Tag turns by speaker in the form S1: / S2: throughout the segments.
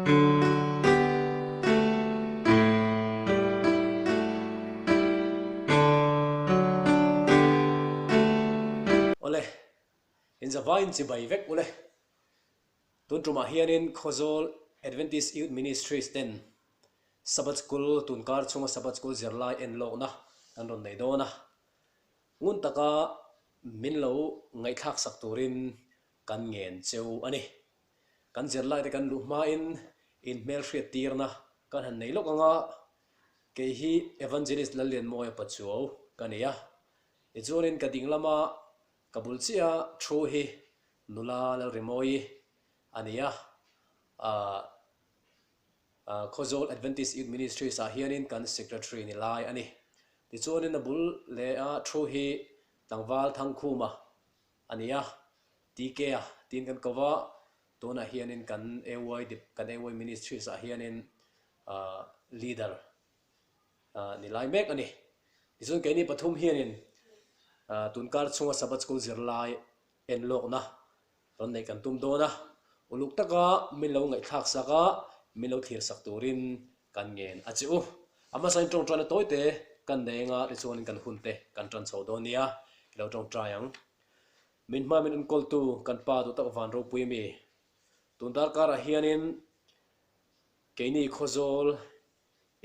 S1: Awle, inzavaiin chibai vek ule. Tun tumah hianin Khawzawl Adventist Youth Ministries ten Sabbath School tunkar chhunga Sabbath School zirlai en lawkna kan rawn nei dawn a. Ngun taka min lo ngaihthlak sak turin kan ngen cheu a ni. Kan zirlaite kan luh hmain inhmelhriat tirna kan han nei lawk ang a, kei hi Evangelist Lallianmawia Pachuau ka ni a. Tichuanin ka ding lama ka bul chiah thu hi nula Lalrimawi a ni a, ah Khawzawl Adventist Youth Ministries ah hianin kan Secretary ni lai a ni. Tichuanin a bul leh a thu hi tlangval Thangkhuma a ni a, TK a tiin kan ko va, tunah hianin kan AY kan AY Ministries ah hianin leader ni lai mek a ni. Tichuan keini pathum hianin tunkar chhunga Sabbath School zirlai enlawkna Rawn neih kan tum dawn a, uluk taka min lo ngaihthlak sak a, min lo thlir sak turin kan ngen a che u. A hmasain tawngtaina tawi te kan nei anga tichuanin kan hun te kan tan chho dawn nia, i lo tawngtai ang. Min hma min enkawltu kan pa duh tak van ropui a mi. Tun darkarah hianin keini Khawzawl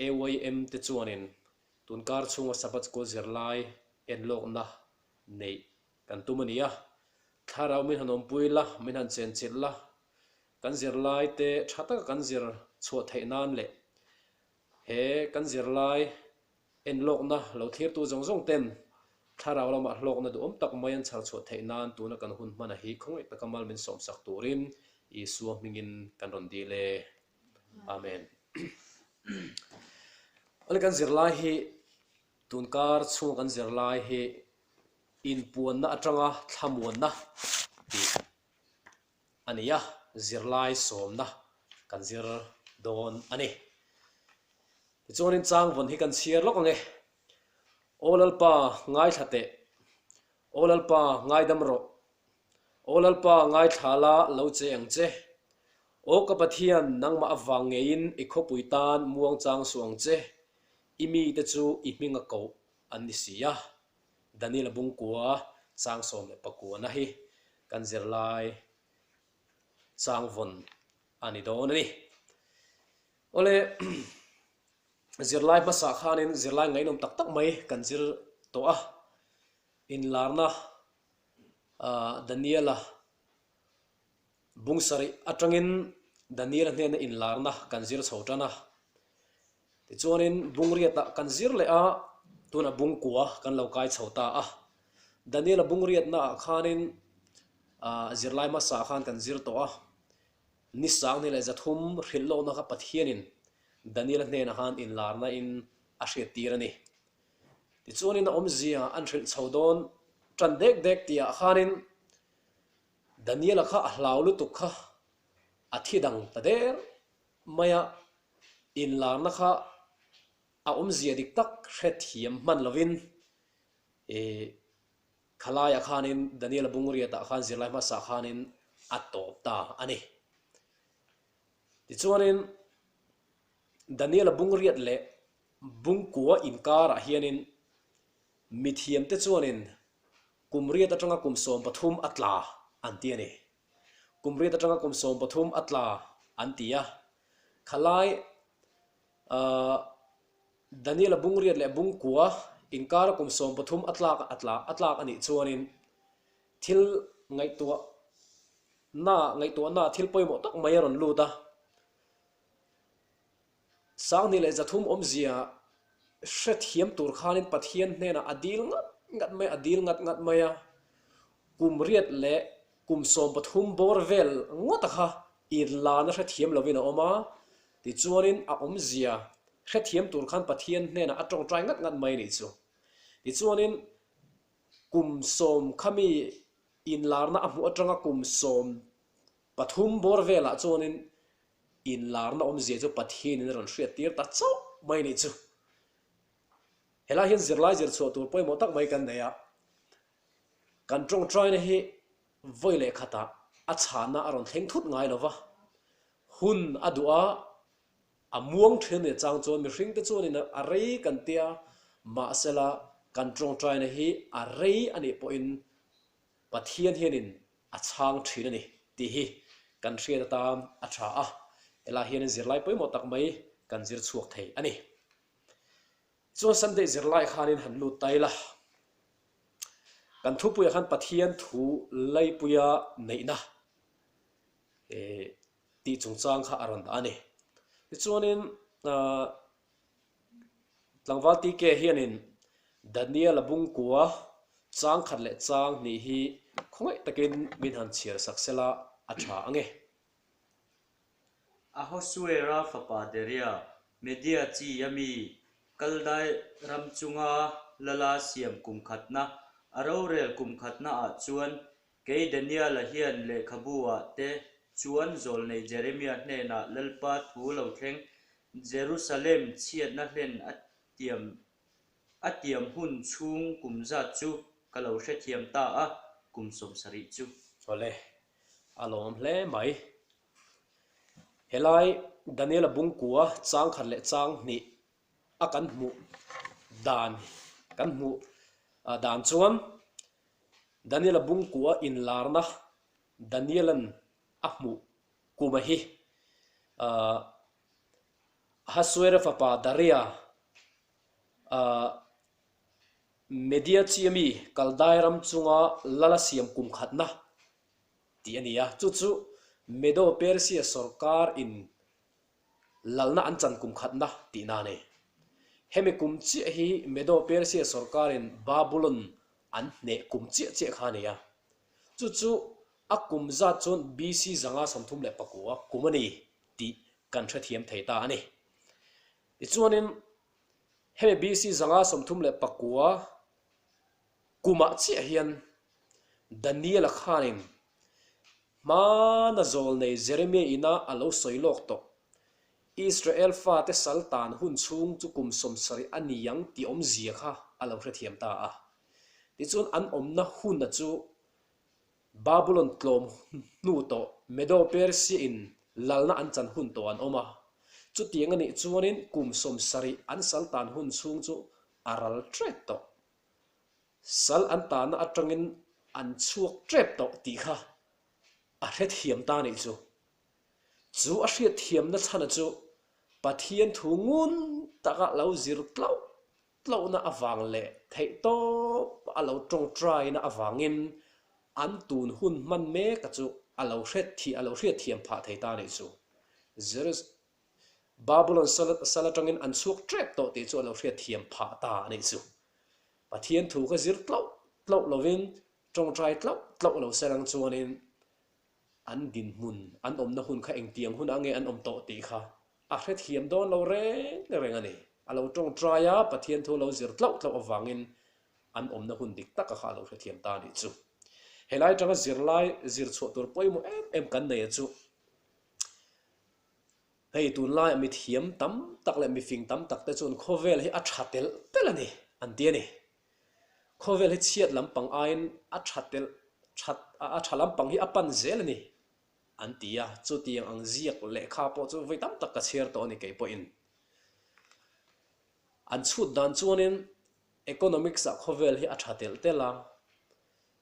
S1: AYM te chuanin tunkar chhunga Sabbath School zirlai enlawkna neih Kan tum a ni a, thlarau min han awmpui la, min han chenchilh la, kan zirlai te tha taka kan zir chhuah theih nan leh he kan zirlai enlawkna lo thlirtu zawng zawng ten thlarau lamah hlawkna duhawm tak mai an chhar chhuah theih nan tuna kan hun hmana hi khawngaih taka mal min sawmsak turin Isua hmingin kan rawn dil e. Amen. Awle kan zirlai hi tunkar chhunga kan zirlai hi Inpuanna atanga thlamuanna tih a ni a, zirlai sawmna kan zir dawn a ni. Tichuanin changvawn hi kan chhiar lawk ang e. Aw Lalpa, ngaithla teh. Aw Lalpa, ngaidam rawh. Aw Lalpa, ngaithla la, lo che ang che. Aw ka Pathian, nangmah avang ngeiin i khawpui tan muangchang suh ang che. I mite chu i hminga koh an ni si a. Daniel-a bungkua chang 14 na hi kan zirlai changvawn a ni dawn a ni. Awle, zirlai hmasa khanin zirlai ngaihnawm tak tak mai kan zir tawh a, inlarna Daniel-a Bung sarih atangin Daniel-a hnena inlarna kan zir chho tan a. Tichuanin bung riatah kan zir leh a, tunah bung kua kan lo kai chho ta a. Daniel-a bung riatnaah khanin zirlai hmasa khan kan zir tawh a. Ni sang ni leh 300 hrilh lawkna kha Pathianin Daniel-a hnenah khan inlarna in a hriattir a ni. Tichuanin a awmzia an hrilh chho dawn tan dek dek tihah khanin Daniela kha a hlau lutuk kha a thi dang ta der mai a, inlarna kha a awmzia dik tak hrethiam hman lovin ih khalaiah khanin Daniela bungriatah khan zirlai hmasa khanin a tawp ta a ni. Tichuanin Daniela bungriat leh bungkua inkarah hianin mithiamte chuanin Kum riat atanga kum 13 a tla an ti a ni. Kum riat atanga kum 13 a tla an ti a. Khalai ahh Daniel-a bung riat leh bung kua inkara kum 13 a tlak a tla a tlak a nih chuanin thil ngaihtuah na ngaihtuahna thil pawimawh tak mai a rawn lut a. 2300 awmzia hrethiam tur khanin Pathian hnenah a dil ngat ngat mai a, a dil ngat ngat mai a. Kum riat leh kum 13 bawr vel ngawta kha inlana hrethiam lovin a awm a, tichuanin a awmzia hrethiam tur khan Pathian hnenah a tawngtai ngat ngat mai a nih chu. Tichuanin kum sawm khami inlarna a hmuh atanga kum 13 bawr velah chuanin Inlarna awmzia chu Pathianin a rawn hriattir ta chauh mai nih chu. Helai hian zirlai zir chhuah tur pawimawh tak mai kan nei a, kan tawngtaina hi vawi leh khatah a chhahna a rawn thleng thut ngai lo va. Hun a duh a, a muang thin a nih chang chuan mihringte chuanin a rei kan tia, mahsela kan tawngtaina hi a rei a nih pawhin Pathian hianin a chhang thin a ni tih hi kan hriat atan a tha a, helai hianin zirlai pawimawh tak mai kan zir chhuak thei a ni. Chuan Sunday zirlai khanin han lut ta ila, kan thupuiah khan Pathian thu laipuia neihna tih chungchang kha a rawn dah a ni. Tichuanin tlangval TK hianin Daniel-a bungkua chang khat leh chang hnih hi khawngaih takin min han chhiar sak sela a tha ang e.
S2: Ahasuera fapa Daria, Media chi a mi, Kaldai ram chunga lala siam kum khatna, a rorel kum khatna ah chuan kei Daniel-a hian lehkhabu ah te chuan zawlnei Jeremia hnenah Lalpa thu lo thleng Jerusalem chhiatna hlen a tiam A tiam hun chhung kum zat chu ka lo hrethiam ta a, kum 70 chu.
S1: Awle, a lawm hle mai. Helai Daniela bungkua chang khat leh chang hnih a kan hmuh dan kan hmuh dan chuan Daniela bungkua inlarna Daniela'n a hmuh kuma hi Ahasuera fapa Daria, Media chi ami Kaldai ram chunga lal a siam kum khatna tih a ni a, chu chu Medo-Persia sawrkar in lalna an chan kum khatna tihna a ni. Hemi kum chiah hi Medo-Persia sawrkar in Babulon an hneh kum chiah chiah kha a ni a, chu chu a kum zat chuan BC 539 kum a ni tih kan hrethiam thei ta a ni. Tichuanin, hemi BC 539 kumah chiah hian Daniela khanin hmana zawlnei Jeremia ina a lo sawi lawk tawh, Israel fate sal tan hun chhung chu kum 70 a ni ang tih awmzia kha a lo hrethiam ta a. Tichuan an awmna huna chu Babulon tlawm hnu tawh Medo-Persia in lalna an chan hun tawh an awm a. Chutiang a nih chuanin kum 70 an sal tan hun chhung chu a ral tep tawh. Sal an tanna atangin an chhuak tep tawh tih kha a hrethiam ta nih chu. Chu a hriatthiamna chhana chu Pathian thu ngun taka lo zir tlauh tlauhna avang leh theihtawp a lo tawngtaina avangin an tun hun hman mek a chu a lo hret a lo hriatthiam phah thei ta nih chu. Jerus Babulon sal sal atangin an chhuak tep tawh tih chu a lo hriatthiam phah ta a nih chu. Pathian thu kha zir tlauh tlauh lovin tawngtai tlauh tlauh lo serang chuanin An dinhmun, an awmna hun kha engtiang hunah nge an awm tawh tih kha a hrethiam dawn lo reng reng a ni. A lo tawngtai a, Pathian thu a lo zir tlauh tlauh avangin an awmna hun dik taka kha a lo hrethiam ta a nih chu. Helai atanga zirlai zir chhuah tur pawimawh em em kan nei a chu hei tunlaiah mithiam tam tak leh mifing tam tak te chuan khawvel hi a tha telh telh a ni an ti a ni. Khawvel hi chhiat lampang aiin a tha telh that a tha lampang hi a pan zel a ni an ti a, chutiang ang ziak lehkha pawh chu vawi tam tak ka chhiar tawh a ni kei pawhin. An chhut dan chuanin economics ah khawvel hi a tha telh telh a,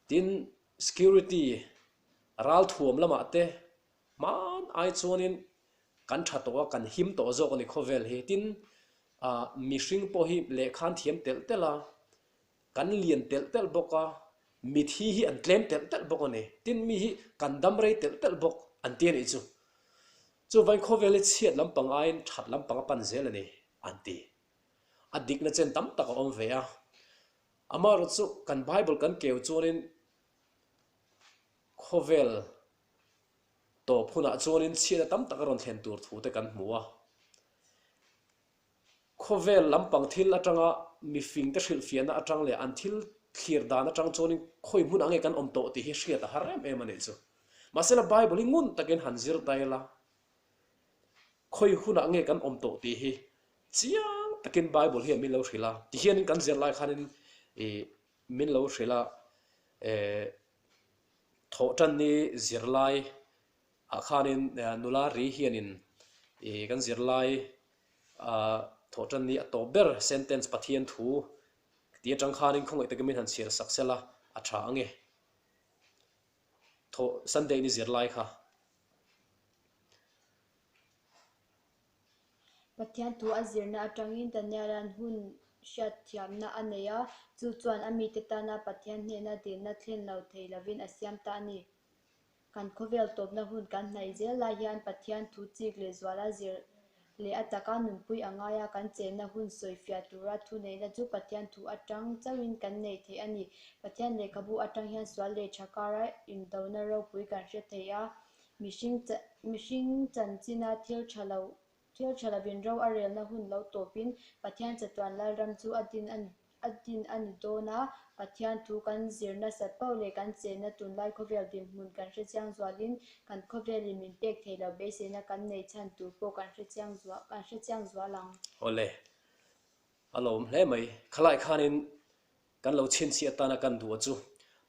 S1: tin security ralthuam lamah te hman ai chuanin Kan tha tawh a, kan him tawh zawk a ni khawvel hi. Tin, ah mihring pawh hi lehkha an thiam telh telh a, kan lian telh telh bawk a, mithi hi an tlem telh telh bawk a ni. Tin, mi hi kan dam rei telh telh bawk an ti a nih chu. Chuvain khawvel hi chhiat lampang aiin that lampang a pan zel a ni an ti. A dikna chen tam tak a awm ve a. Amaherawhchu chu kan Bible kan keu chuanin khawvel Tawp hunah chuanin chhiatna tam tak a rawn thlen tur thu te kan hmu a. Khawvel lampang thil atanga mifing te hrilhfiahna atang leh an thil thlir dan atang chuanin khawi hmun ang nge kan awm tawh tih hi hriat a har em em a nih chu. Mahsela Bible hi ngun takin han zir ta ila, khawi hunah nge kan awm tawh tih hi chiang takin Bible hian min lo hrilh a. Tihianin kan zir lai khanin ih min lo hrilh a, eh. Thawhtanni zirlai. Ah khanin nula ri hianin ih kan zirlai ah thawhtan ni a tawp ber sentence Pathian thu tih atang khanin khawngaih takin min han chhiar sak sela a tha ang e. Thawh Sunday ni zirlai kha.
S3: Pathian thu a zirna atangin Daniela'n hun hriatthiamna a nei a, chu chuan a mite tana Pathian hnena dilna thlen lo thei lovin a siam ta a ni. Kan khawvel tawpna hun kan hnaih zel lai hian Pathian thu chik leh zuala zir leh a taka nunpui a ngai a, kan chenna hun sawifiah tura thuneihna chu Pathian thu atang chauhin kan neih theih a ni. Pathian lehkhabu atang hian sual leh tha kara indona ropui kan hre thei a, mihring mihring chanchina thil tha lo thil tha lovin ro a relna hun lo tawpin Pathian chatuan Lalram chu a din a ni. A din a ni dawn a, Pathian thu kan zir nasat poh leh kan chenna tunlai khawvel dinhmun kan hre chiang zualin kan khawvelin min pek thei lo beiseina kan neih chhan tur pawh kan hre chiang zual kan hre chiang zual ang.
S1: Awle, a lawm hle mai. Khalai khanin kan lo chhinchhiah atana kan duh a chu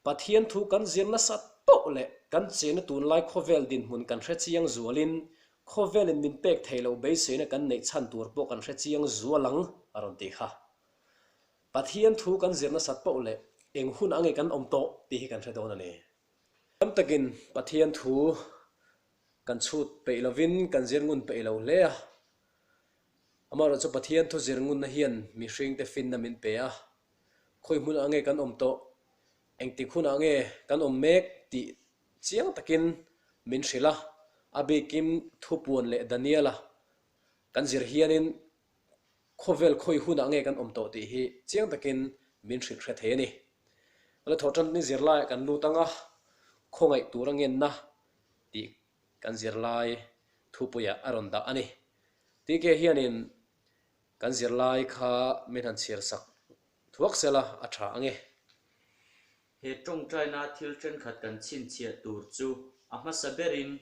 S1: Pathian thu kan zir nasat poh leh kan chenna tunlai khawvel dinhmun kan hre chiang zualin khawvelin min pek thei lo beiseina kan neih chhan tur pawh kan hre chiang zual ang a rawn ti kha. Pathian thu kan zir nasat poh leh eng hun ange kan awm tawh tih hi kan hre dawn a ni. Tam takin Pathian thu kan chhut peih lovin kan zir ngun peih lo hle a. Amaherawhchu chu Pathian thu zir ngunna hian mihringte finna min pe a, khawi hmunah nge kan awm tawh, engtik hunah nge kan awm mek tih chiang takin min hrilh a. A bikin Thupuan leh Daniela kan zir hianin Khawvel khawi hunah nge kan awm tawh tih hi chiang takin min hrilh hre thei a ni. Kan la thawh tan ni zirlaiah kan lut ang a, khawngaih tura ngenna tih kan zirlai thupuiah a rawn dah a ni. TK hianin kan zirlai kha min han chhiar sak thuak sela a tha ang e.
S2: He tawngtaina thil thenkhat kan chhinchhiah tur chu a hmasa berin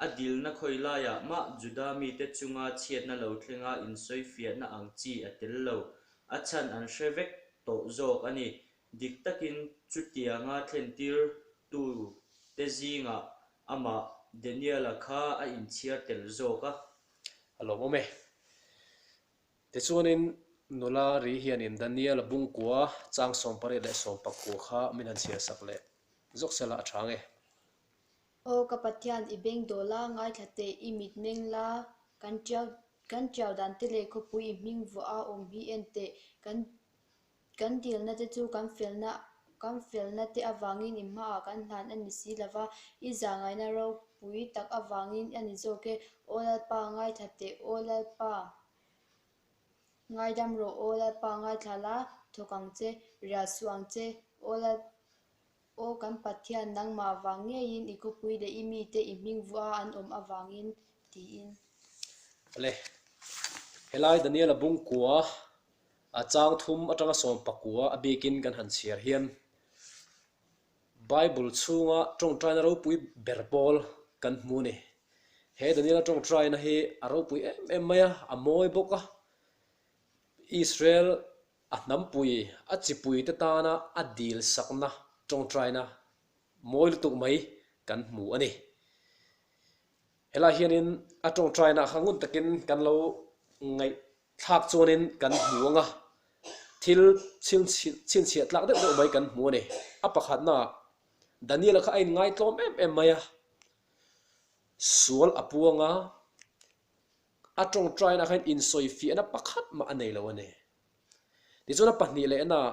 S2: a dilna khawi laiah mah Juda mite chunga chhiatna lo thlenga insawifiahna ang chi a tel lo. A chhan an hre vek tawh zawk a ni. Dik takin chutianga thlentirtu te zingah amah Daniel-a kha a inchhiar tel zawk a.
S1: A lawmawm e. Tichuanin nula ri hianin Daniel-a bungkua chang 18 leh 19 kha min han chhiar sak leh zawk sela a tha nge.
S3: Aw ka Pathian, i beng dawl la, ngaithla teh, i mit meng la, kan tiau kan tiau dan te leh khawpui i hming vuah a awm hi en teh, kan Kan dilna te chu kan felna kan felna te avangin i hmaah kan hlan a ni si lova, i zahngaihna ropui tak avangin a ni zawk e. Aw Lalpa, ngaithla teh, Aw Lalpa, ngaidam rawh, Aw Lalpa, ngaithla la, thawk ang che, rial suh ang che, Aw Lal Aw kan Pathian, nangmah vang ngeiin i khawpui leh i mite i hming vuah a an awm avangin, tiin.
S1: Awle, helai Daniela bungkua A chang thum atanga 19 a bikin kan han chhiar hian Bible chhunga tawngtaina ropui ber pawl kan hmu a ni. He Daniela tawngtaina hi a ropui em em mai a, a mawi bawk a. Israel a hnampui, a chipuite tana a dil sakna tawngtaina mawi lutuk mai kan hmu a ni. Helai hianin a tawngtaina kha ngun takin kan lo ngaih Thlak chuanin kan hmu ang a, thil chhinchhiah tlak deuh deuh mai kan hmu a ni. A pakhatnaah Daniel-a kha a inngai tlawm em em mai a, sual a puang a, a tawngtaina khan insawifiahna pakhat mah a nei lo a ni. Tichuan a pahnih lehnaah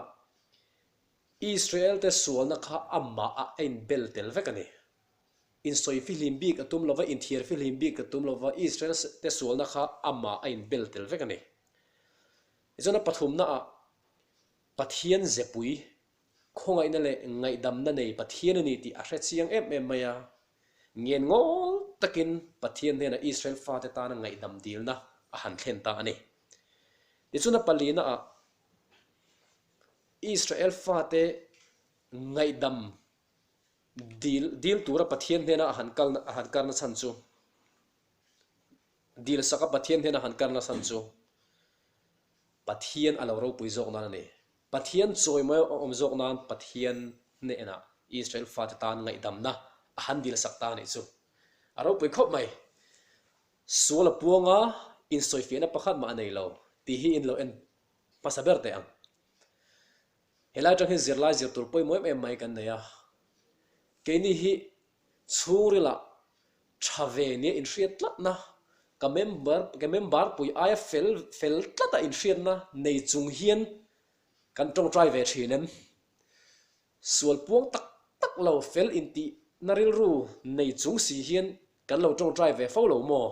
S1: Israel-te sualna kha amah a inbel tel vek a ni. Insawi fihlim bik a tum lova, inthiar fihlim bik a tum lova, Israel te sualna kha amah a inbel tel vek a ni. Tichuan a pathumnaah Pathian zepui, khawngaihna leh ngaihdamna nei Pathian a ni tih a hre chiang em em mai a. Ngen ngawl takin Pathian hnenah Israel fate tana ngaihdam dilna a han thlen ta a ni. Tichuan a palinaah Israel fate ngaihdam Dil, dil tura Pathian hnena a han kal, a han karna chhan chu, dil saka Pathian hnena a han karna chhan chu Pathian a lo ropui zawk nan a ni. Pathian chawimawi a awm zawk nan Pathian hnenah Israel fate tan ngaihdamna a han dil sak ta a nih chu. A ropui khawp mai. Sual a puang a, insawifiahna pakhat mah a nei lo tih hi in lo en hmasa ber teh ang. Helai atang hian zirlai zir tur pawimawh em em mai kan nei a. Keini hi chhungrilah tha ve nia inhriat tlatna, ka member ka member pui aia fel fel tlata inhriatna nei chung hian kan tawngtai ve thin em? Sual puang tak tak lo fel intihna rilru nei chung si hian kan lo tawngtai ve fo lo maw?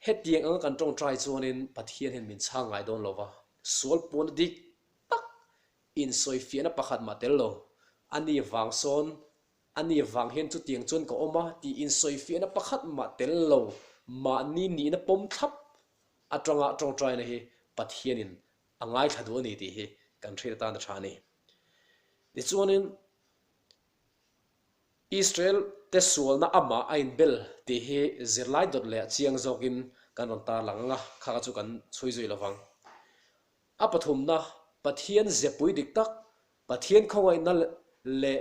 S1: Hetiang anga kan tawngtai chuanin Pathian hian min chhang ngai dawn lo va, sual puanna dik tak insawifiahna pakhat mah tel lo. A ni vang sawn, a ni vang hian chutiang chuan ka awm a tih insawifiahna pakhat mah tel lo mahni nihna pawm thlap atanga tawngtaina hi Pathianin a ngaithla duh a ni tih hi kan hriat atan a tha a ni. Tichuanin Israel te sualna amah a inbel tih hi zirlai dawt leh chiang zawkin kan rawn tarlang ang a, kha kha chu kan chhui zui lo vang. A pathumna, Pathian zepui dik tak, Pathian khawngaihna leh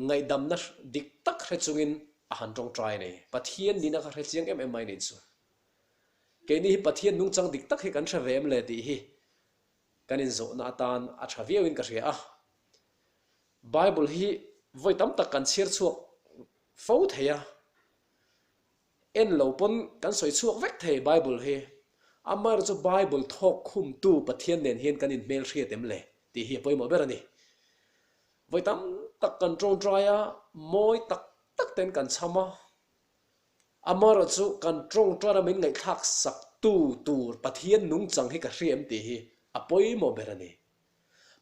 S1: ngaihdamna dik tak hre chungin a han tawngtai a ni. Pathian nihna kha hre chiang em em mai nih chu. Keini hi Pathian nungchang dik tak hi kan hre ve em le tih hi kan inzawhna atan a tha viauin ka hria a. Bible hi vawi tam tak kan chhiar chhuak fo thei a, en lo pawn kan sawi chhuak vek thei Bible hi. Amaherawhchu chu Bible thawk khumtu Pathian nen hian kan inhmel hriat em le tih hi a pawimawh ber a ni. Vawi tam tak kan tawngtai a, mawi tak tak ten kan chham a, Amaherawhchu kan tawngtaina min ngaihthlak sak tu tur Pathian nungchang hi ka hria em tih hi a pawimawh ber a ni.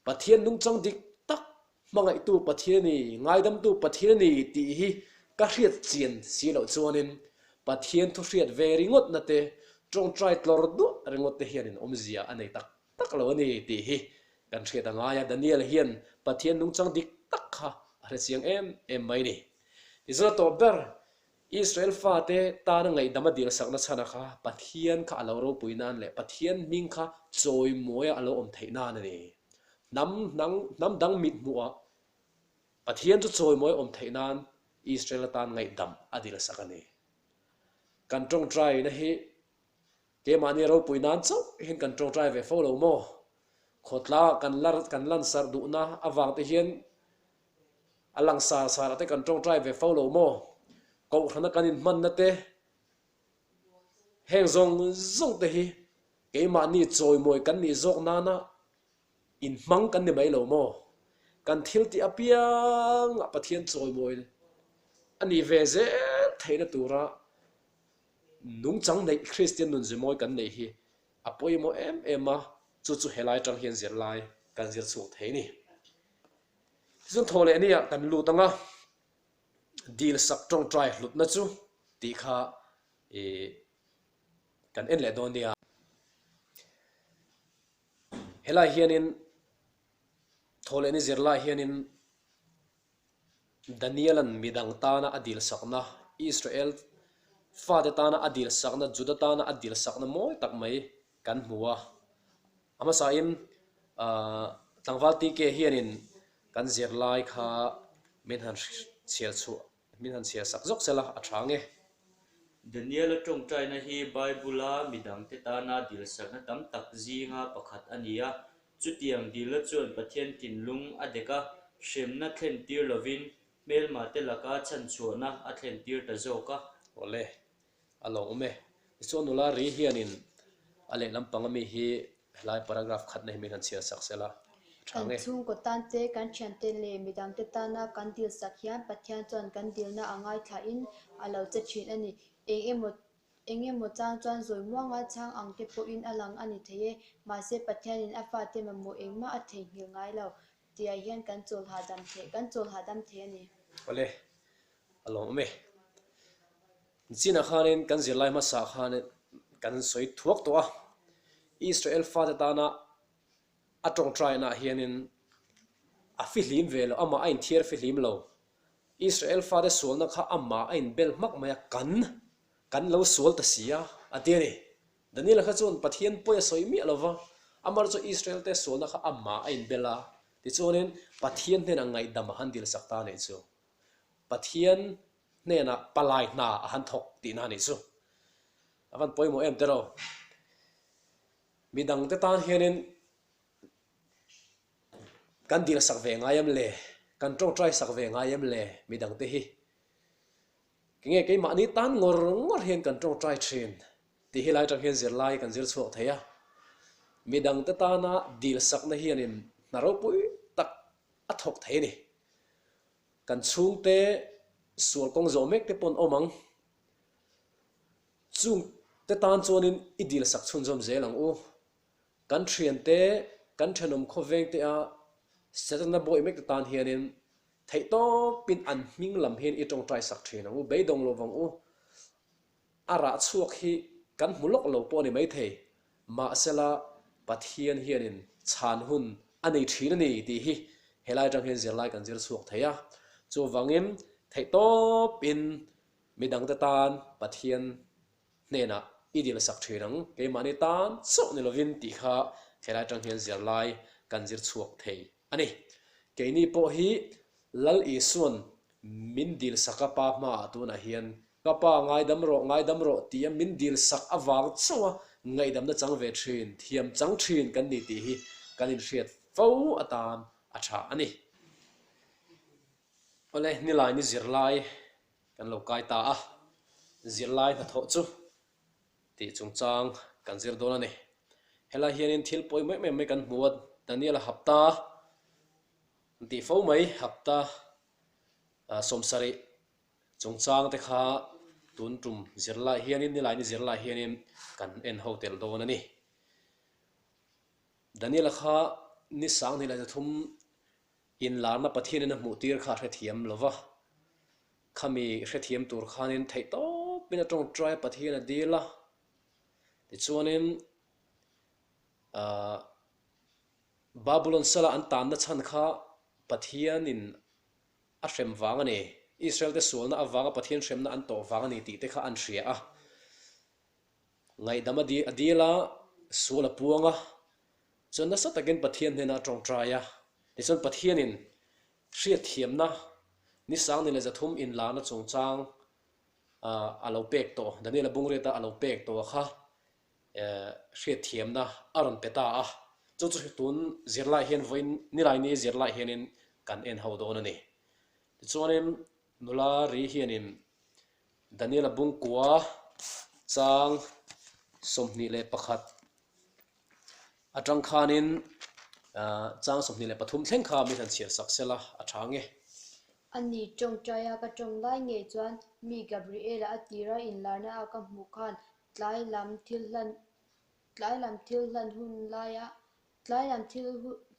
S1: Pathian nungchang dik tak hmangaihtu Pathian a ni, ngaidamtu Pathian a ni tih hi ka hriat chian si loh chuanin Pathian thu hriat ve ringawtna te, tawngtai tlawr duah ringawt te hianin awmzia a nei tak tak lo a ni tih hi kan hriat a ngai a. Daniel hian Pathian nungchang dik tak kha a hre chiang em em mai a ni. Tichuan a tawp ber, Israel fate tana ngaihdam a dilsakna chhana kha Pathian kha a lo ropui nan leh Pathian hming kha chawimawi a lo awm theih nan a ni. Hnam hnang hnam dang mit hmuhah Pathian chu chawimawi a awm theih nan Israel atan ngaihdam a dilsak a ni. Kan tawngtaina hi Keimahni ropui nan chauh hian kan tawngtai ve fo lo maw? Khawtla kan lar kan lansarh duhna avang te hian a lang sar sar ah te kan tawngtai ve fo lo maw? Kohhrana kan inhmanna te heng zawng zawng te hi keimahni chawimawi kan nih zawk nana inhmang kan ni mai lo maw? Kan thil tih apiangah Pathian chawimawi a nih ve zel theihna tura Nungchang neih Kristian nun zimawi kan neih hi a pawimawh em em a, chu chu helai atang hian zirlai kan zir chhuak thei a ni. Tichuan thaw leh nia kan lut ang a, dil sak tawngtai hlutna chu tih kha ih kan en leh dawn nia. Helai hianin thaw leh ni zirlai hianin Daniela'n midang tana a dilsakna, Israel fate tana a dilsakna, Juda tana a dilsakna mawi tak mai kan hmu a. A hmasain tlangval TK hianin kan zirlai kha min han chhiar chhuah, min han chhiar sak zawk sela a tha nge.
S2: Daniela tawngtaina hi Bible-a midangte tana dilsakna tam tak zinga pakhat a ni a, Chutiang dilna chuan Pathian thinlung a dek a, hremna thlentir lovin hmelmate laka chhanchhuahna a thlentir ta zawk a.
S1: Awle, a lo awm e. Tichuan nula ri hianin a lehlam pang ami hi helai paragraph khatna hi min han chhiar sak sela a tha
S3: Kan
S1: nge.
S3: chhungkaw tan te, kan thiante leh midangte tana kan dil sak hian Pathian chuan kan dilna a ngaithlain a lo che thin a ni. Eng emaw Eng emaw chang chuan zawi muanga chhang ang te pawhin a lang a ni thei e. Mahse, Pathianin a fate mamawh engmah a theihnghilh ngai lo tihah hian kan chawl hahdam thei, kan chawl hahdam thei a ni.
S1: Awle, a lawm awm e. Nichinah khanin kan zirlai hmasa khan kan sawi thuak tawh a, Israel fate tana a tawngtainaah hianin a fihlim ve lo, amah a inthiar fihlim lo. Israel fate sualna kha amah a inbel hmak mai a, kan, kan lo sual ta si a, a ti a ni. Daniela kha chuan Pathian pawi a sawi miah lo va, amah chu Israel te sualna kha amah a inbel a, tichuanin Pathian hnenah ngaihdam a han dilsak ta a nih chu. Pathian. hnenah palai hna a han thawk tihna a nih chu. A van pawimawh em tiraw? Midangte tan hianin kan dil sak ve ngai em le? Kan tawngtai sak ve ngai em le midangte hi? Kenge keimahni tan ngawr ngawr hian kan tawngtai thin tih hi lai atang hian zirlai kan zir chhuak thei a. Midangte tana dil sakna hianin hna ropui tak a thawk thei a ni. Kan chhungte sual kawng zawh mek te pawn awm ang. Chung te tan chuanin i dil sak chhunzawm zel ang u. Kan thiante, kan thenawm khawveng te a Setana bawi mek te tan hianin theihtawpin an hming lam hian i tawngtai sak thin ang u, beidawng lo vang u. A rah chhuak hi kan hmu lawk lo pawh a ni maithei, mahsela Pathian hianin chhan hun a nei thin a ni tih hi helai atang hian zirlai kan zir chhuak thei a. Chuvangin theihtawpin midangte tan Pathian hnenah i dil sak thin ang, keimahni tan chauh ni lovin tih kha helai atang hian zirlai kan zir chhuak thei a ni. Keini pawh hi Lal Isuan min dil sak a Pa hmaah tunah hian ka Pa ngaidam rawh, ngaidam rawh tia min dil sak avang chauha ngaihdamna chang ve thin, thiam chang thin kan ni tih hi kan inhriat fo atan a tha a ni. Awle, nilai ni zirlai kan lo kai ta a, zirlai hnathawh chu tih chungchang kan zir dawn a ni. Helai hianin thil pawimawh em em mai kan hmu a, Daniel-a hapta an tih fo mai, hapta 70 chungchang te kha tun tum zirlai hianin, nilaini zirlai hianin kan en ho tel dawn a ni. Daniel-a kha ni 23 Inlarna Pathianin a hmuh tir kha a hrethiam lo va, khami hrethiam tur khanin theih tawpin a tawngtai a, Pathian a dil a. Tichuanin aah Babulon sala an tanna chhan kha Pathianin a hrem vang a ni, Israelte sualna avanga Pathian hremna an tawh vang a ni tih te kha an hria a. Ngaihdam a dil a, sual a puang a, Chuan nasa takin Pathian hnenah a tawngtai a, tichuan Pathianin hriatthiamna ni 13 inlarna chungchang a lo pek tawh, Daniela Bungriata a lo pek tawh kha hriatthiamna a rawn pe ta a. Chu chu tun zirlai hian vawiin nilaini zirlai hianin kan en ho dawn a ni. Tichuanin nula ri hianin Daniela Bungkua chang 21 Atang khanin chang 23 thleng kha min han chhiar sak sela a tha nge.
S3: Ani tawngtaia ka tawng lai ngei chuan mi Gabriela a tira inlarna a ka hmuh khan tlai lam thil hlan tlai lam thil hlan hun laia tlai lam thil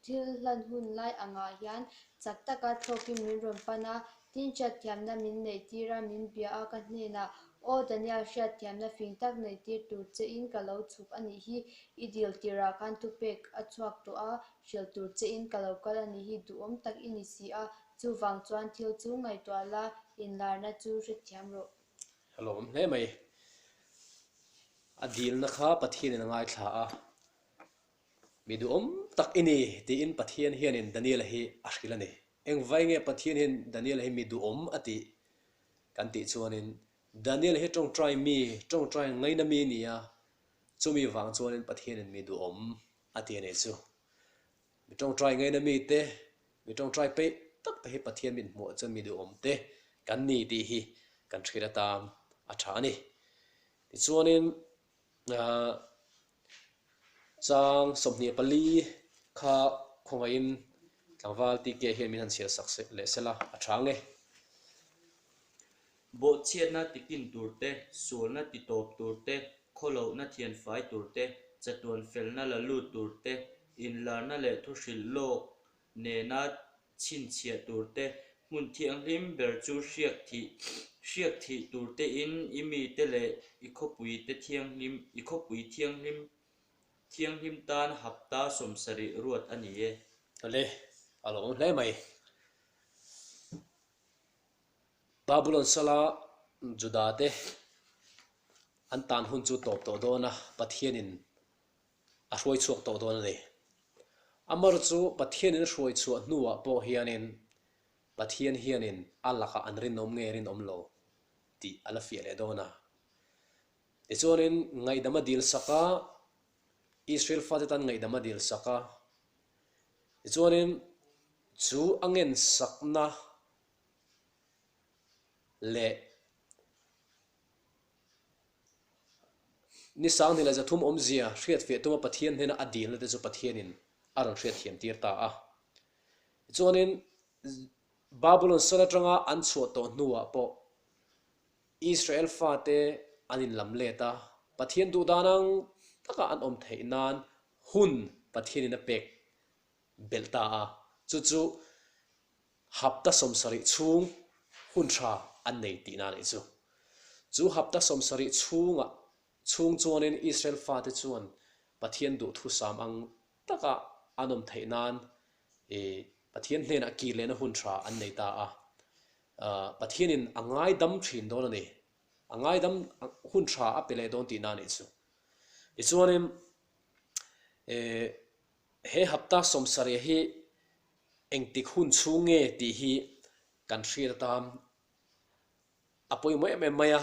S3: thil hlan hun lai angah hian chak taka thlawkin min rawn pan a, tin hriatthiamna min neihtir a, min bia a ka hnenah Aw Daniel, hriatthiamna fing tak neihtir tur che in ka lo chhuk a nih hi, i dil tirah khan thupek a chhuak tawh a, hrilh tur che in ka lo kal a nih hi, duhawm tak i ni si a, chuvang chuan thil chu ngaihtuah la, inlarna chu hrethiam rawh.
S1: A lawm hle mai. A dilna kha Pathianin a ngaithla a, mi duhawm tak i ni tiin Pathian hianin Daniela hi a hrilh a ni. Engvai nge Pathian hian Daniela hi mi duhawm a tih? Kan tih chuanin Daniel hi tawngtai mi, tawngtai ngaina mi a ni a, chumi vang chuanin Pathianin mi duhawm a ti a nih chu. Mi tawngtai ngaina mite, mi tawngtai peih tak te hi Pathian min hmuh chuan mi duhawm te kan ni tih hi kan hrilh atan a tha a ni. Tichuanin Chang 24 kha khawngaihin tlangval TK hian min han chhiar sak leh sela a tha ang e.
S2: Bawhchhiatna tikin tur te, sualna titawp tur te, khawlohna thianfai tur te, chatuan felna la lut tur te, inlarna leh thuhrilh lawk nena chhinchhiah tur te, hmun thianghlim ber chu hriak thih hriak thih tur tein i mite leh i khawpui te thianghlim i khawpui thianghlim thianghlim tan hapta 70 ruat a ni e.
S1: Awle, a lo awm hle mai. Babulon sala Juda te an tan hun chu tawp tawh dawn a, Pathianin a hruai chhuak tawh dawn a ni. Amar chu Pathianin a hruai chhuah hnuah pawh hianin Pathian hianin a lakah an rinawm nge rinawm lo? tih a la fiah leh dawn a. Tichuanin ngaihdam a dil sak a, Israel fate tan ngaihdam a dil sak a. Tichuanin chu a ngensakna leh Ni Sanghnih leh 300 awmzia hriatfiah tuma Pathian hnena a dilna te chu Pathianin a rawn hriatthiam tir ta a. Tichuanin Babulon sal atanga an chhuah tawh hnuah pawh Israel fate an inlam let a, Pathian duh dan ang taka an awm theih nan hun Pathianin a pek belh ta a, chu chu hapta 70 chhung hun tha an nei tihna a nih chu. Chu hapta 70 chhungah chhung chuanin Israel fate chuan Pathian duhthusam ang taka an awm theih nan Pathian hnenah kir lehna hun tha an nei ta a. Pathianin a ngaidam thin dawn a ni. A ngaidam hun tha a pe leh dawn tihna a nih chu. Tichuanin he hapta 70 hi engtik hun chhung nge tih hi kan hriat atan a pawimawh em em mai a.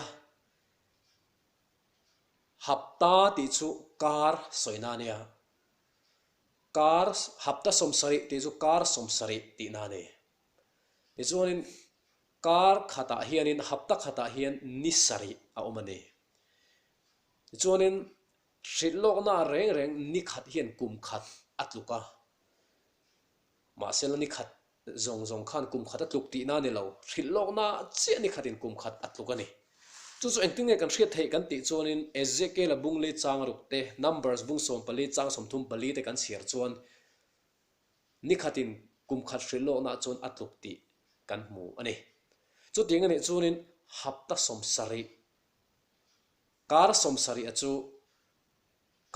S1: Hapta tih chu kar sawina a nia. Kar, hapta 70 tih chu kar 70 tihna a ni. Tichuanin kar khatah hianin hapta khatah hian ni sarih a awm a ni. Tichuanin hrilh lawkna reng reng ni khat hian kum khat a tluk a. Mahsela ni khat zawng zawng khan kum khat a tluk tihna a ni lo, hrilh lawkna chiah ni khatin kum khat a tluk a ni. Chu chu engtin nge kan hriat theih kan tih chuanin Ezekiel-a bung li chang ruk te, Numbers bung 14 chang 34 te kan chhiar chuan ni khatin kum khat hrilh lawkna chuan a tluk tih kan hmu a ni. Chutiang a nih chuanin hapta 70, kar 70 a chu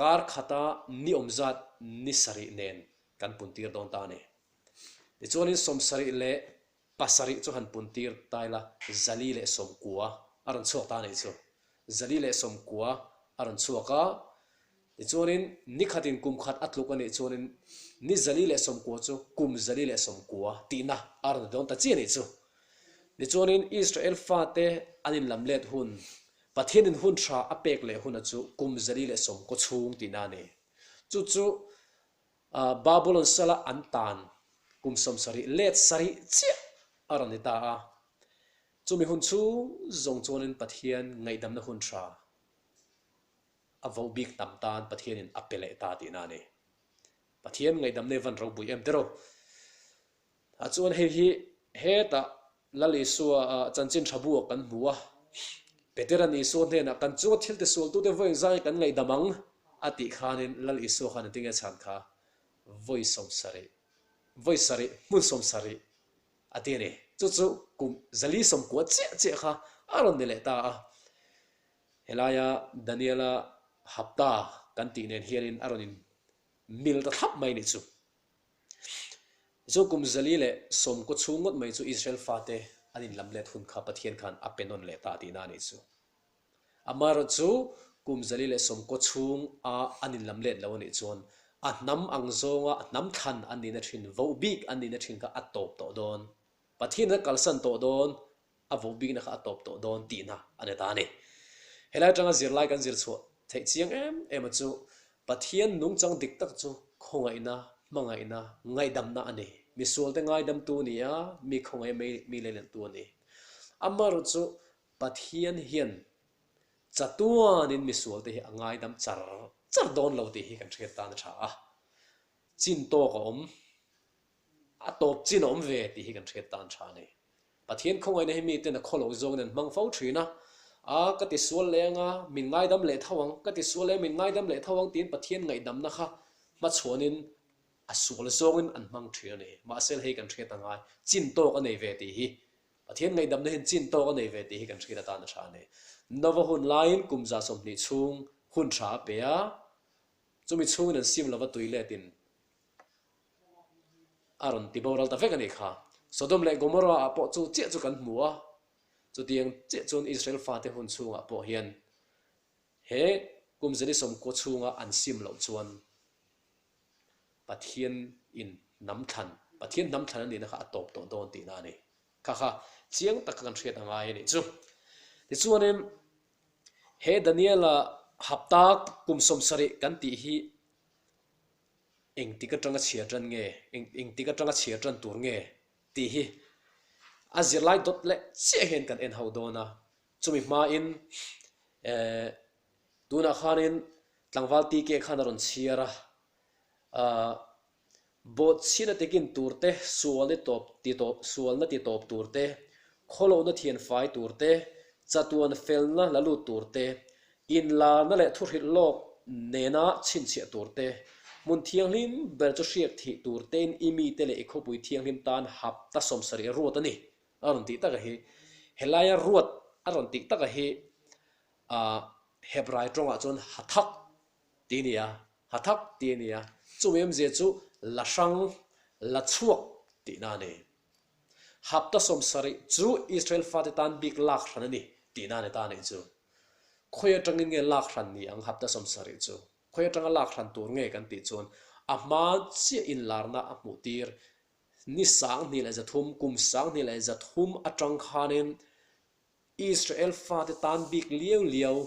S1: Kar khata ni awm zat ni sarih nen kan puntir dawn ta a ni. Tichuanin 77 chu han puntir ta ila 190 a rawn chhuak ta a nih chu. 190 a rawn chhuak a, tichuanin ni khatin kum khat a tluk a nih chuanin ni 190 chu kum 190 tihna a rawn ni dawn ta chiah a nih chu. Tichuanin Israel fate an inlam let hun Pathianin hun tha a pek leh huna chu kum 110 chhung tihna a ni. Chu chu Babulon sala an tan kum 70 let sarih chiah a rawn ni ta a. Chumi hun chhung zawng chuanin Pathian ngaihdamna hun tha a voh bik tam tan Pathianin a pe leh ta tihna a ni. Pathian ngaihdamna hi van ropui em tiraw? Ah chuan hei hi hetah Lal Isua ah chanchin tha bu ah kan hmu a, Petera'n Isua hnenah kan chunga thil tisualtute vawi zai kan ngaihdam ang a tih khanin Lal Isua khan engtin nge chhan kha vawi 70, vawi sarih, hmun 70 a ti a ni. Chu chu kum 190 chiah chiah kha a rawn ni leh ta a. Helaia Daniela hapta kan tih nen hianin a rawn in mil ta thlap mai nih chu. Chu kum 190 chhung ngawt mai chu Israel fate an inlam let hun kha Pathian khan a pe nawn leh ta tihna a nih chu. Amaherawh chu kum 190 chhung a an inlam let lo a nih chuan a hnam ang zawnga a hnam thlan an nihna thin, voh bik an nihna thin kha a tawp tawh dawn. Pathian a kalsan tawh dawn. a voh bikna kha a tawp tawh dawn tihna a ni ta a ni. Helai atanga zirlai kan zir chhuah theih chiang em em a chu Pathian nungchang dik tak chu khawngaihna, hmangaihna, ngaihdamna a ni. Misualte ngaidamtu a ni a, mi khawngaih mai mi leilentu a ni. Amaherawh chu Pathian hian chatuanin misualte hi a ngaidam char char dawn lo tih hi kan hriat tan a tha a. Chin tawk a awm, a tawp chin a awm ve tih hi kan hriat tan tha a ni. Pathian khawngaihna hi miten a khawlo zawngin an hmang fo thin a, A, ka ti sual leh anga, min ngaidam leh tho ang, ka ti sual leh a, min ngaidam leh tho ang tiin Pathian ngaihdamna kha hmachhuanin a sual zawngin an hmang thin a ni. Mahse hei kan hriat a ngai, chin tawk a nei ve tih hi. Pathian ngaihdamna hian chin tawk a nei ve tih hi kan hriat atan a tha a ni. Nova hun laiin kum 120 chhung hun tha a pe a, chumi chhungin an sim lova tui letin A rawn ti boral ta vek a nih kha. Sodom leh Gomorrah ah pawh chu chiah chu kan hmu a, chutiang chiah chuan Israel fate hun chhungah pawh hian he kum 190 chhunga an sim loh chuan Pathian in hnam thlan, Pathian hnam thlan a nihna kha a tawp tawh dawn tihna a ni. Kha kha chiang taka kan hriat a ngai a nih chu. Tichuanin, he Daniela hapta kum 70 kan tih hi engtik atanga chhiar tan nge, engtik atanga chhiar tan tur nge tih hi a zirlai dawt leh chiah hian kan en ho dawn a. Chumi hmain eh tunah khanin tlangval TK khan a rawn chhiar a, ah Bawhchhina tikin tur te, sualna tawp ti tawp sualna ti tawp tur te, khawlohna thian fai tur te, chatuan felna la lut tur te, inlarna leh thuhrilh lawk nena chhinchhiah tur te, hmun thianghlim ber chu hriak thih tur tein i mite leh i khawpui thianghlim tan hapta 70 ruat a ni a rawn tih taka hi. Helaia ruat a rawn tih taka hi ah Hebrai tawngah chuan hathak tih a ni a, hathak tih a ni a, chumi awmzia chu la hrang, la chhuak tihna a ni. Hapta 70 chu Israel fate tan bik lak hran a ni tihna a ni ta a nih chu. Khawi atangin nge lak hran ni ang hapta 70 chu? Khawi atanga lak hran tur nge kan tih chuan a hma chiah inlarna a hmuh tir ni 2300, kum 2300 atang khanin Israel fate tan bik liau liau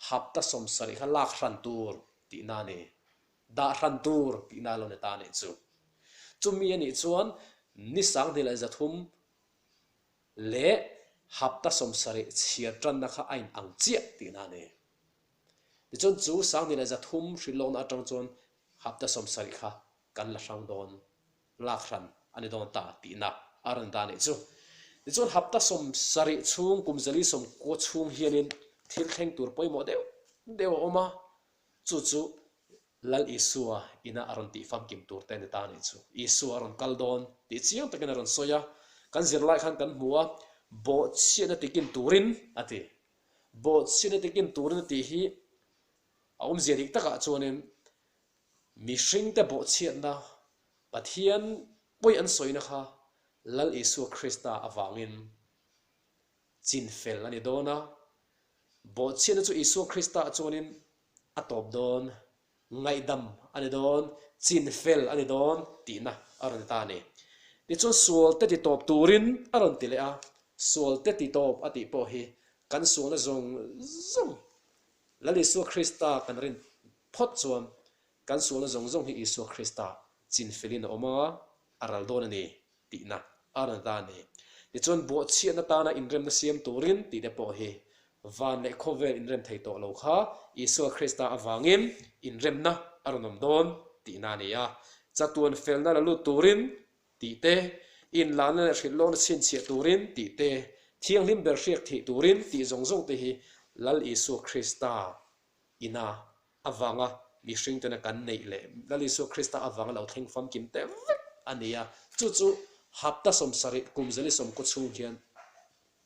S1: hapta 70 kha lak hran tur tihna a ni. Dah hran tur tihna a lo ni ta a nih chu. Chumi a nih chuan ni 2300 leh hapta 70 chhiar tanna kha a inang chiah tihna a ni. Tichuan chu 2300 hrilhlawkna atang chuan hapta 70 kha kan la hrang dawn. lak hran a ni dawn ta tihna a rawn dah a nih chu. Tichuan hapta 70 chhung kum 490 chhung hianin thil thleng tur pawimawh deuh deuh a awm a, chu chu Lal Isua ina a rawn tih famkim tur te a ni ta a nih chu. Isua a rawn kal dawn tih chiang takin a rawn sawi a, kan zirlai khan kan hmu a, bawhchhiatna tikin turin a ti. Bawhchhiatna tikin turin a tih hi a awmzia dik takah chuanin Mihringte bawhchhiatna Pathian pawi an sawina kha Lal Isua Krista avangin chin fel a ni dawn a, bawhchhiatna chu Isua Krista chuanin a tawp dawn, ngaihdam a ni dawn, chin fel a ni dawn tihna a rawn ti ta a ni. Tichuan sualte ti tawp turin a rawn ti leh a, sualte ti tawp a tih pawh hi kan sualna zawng zawng Lal Isua Krista kan rin phawt chuan kan sualna zawng zawng hi Isua Krista chinfelin a awm a, a ral dawn a ni tihna a rawn ta a ni. Tichuan bawhchhiatna tana inremna siam turin tih te pawh hi van leh khawvel inrem thei tawh lo kha Isua Krista avangin inremna a rawn awm dawn tihna a ni a. Chatuan felna la lut turin tih te, inlahna leh hrilhlawkna chhinchhiah turin tih te, thianghlim ber hriak thih turin tih zawng zawng te hi Lal Isua Krista ina avanga mihring tena kan neih leh Lal Isua Krista avanga lo thleng famkim te vek a ni a. Chu chu hapta 70 kum 49 chhung hian